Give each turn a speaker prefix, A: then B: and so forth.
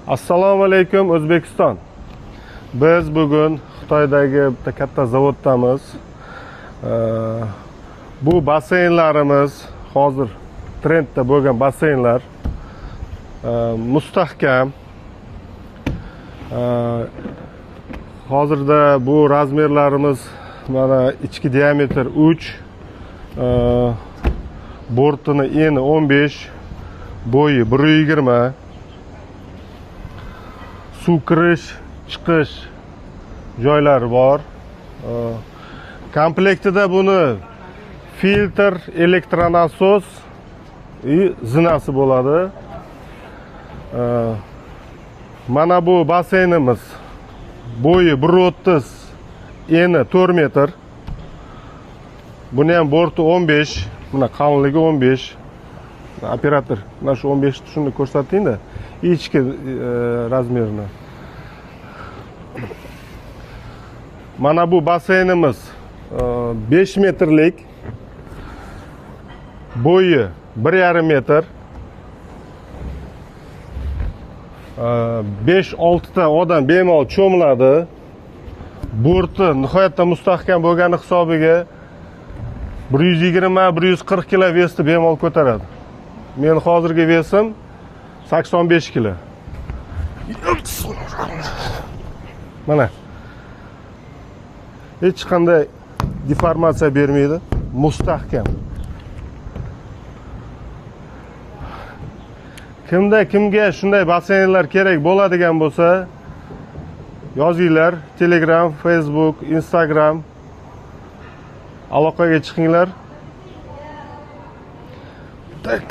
A: Assalomu alaykum O'zbekiston. Biz bugun Xitoydagi bitta katta zavoddamiz. Bu basseynlarimiz hozir trendda bo'lgan basseynlar mustahkam. Hozirda bu razmerlarimiz mana ichki diametr 3, bortini eni 15, bo'yi 1.20. Suv kirish, chiqish joylari bor. Komplektida buni filtr, elektronasos va zinasi bo'ladi. Mana bu basseynimiz bo'yi 1.30, eni 4 metr. Buni ham borti 15, mana qalinligi 15. Operator, mana shu 15 shuni ko'rsating-da, ichki razmerini. Mana bu basseynimiz 5 metrlik, bo'yi 1.5 metr. 5-6 ta odam bemalol cho'miladi. Borti nihoyatda mustahkam bo'lgani hisobiga 120-140 kilo vesni bemalol ko'taradi. Men hozirgi vesim 85 kilo. Mana. Hech qanday deformatsiya bermaydi, mustahkam. Kimda kimga shunday basseynlar kerak bo'ladigan bo'lsa, yozinglar Telegram, Facebook, Instagram aloqaga chiqinglar. Tak.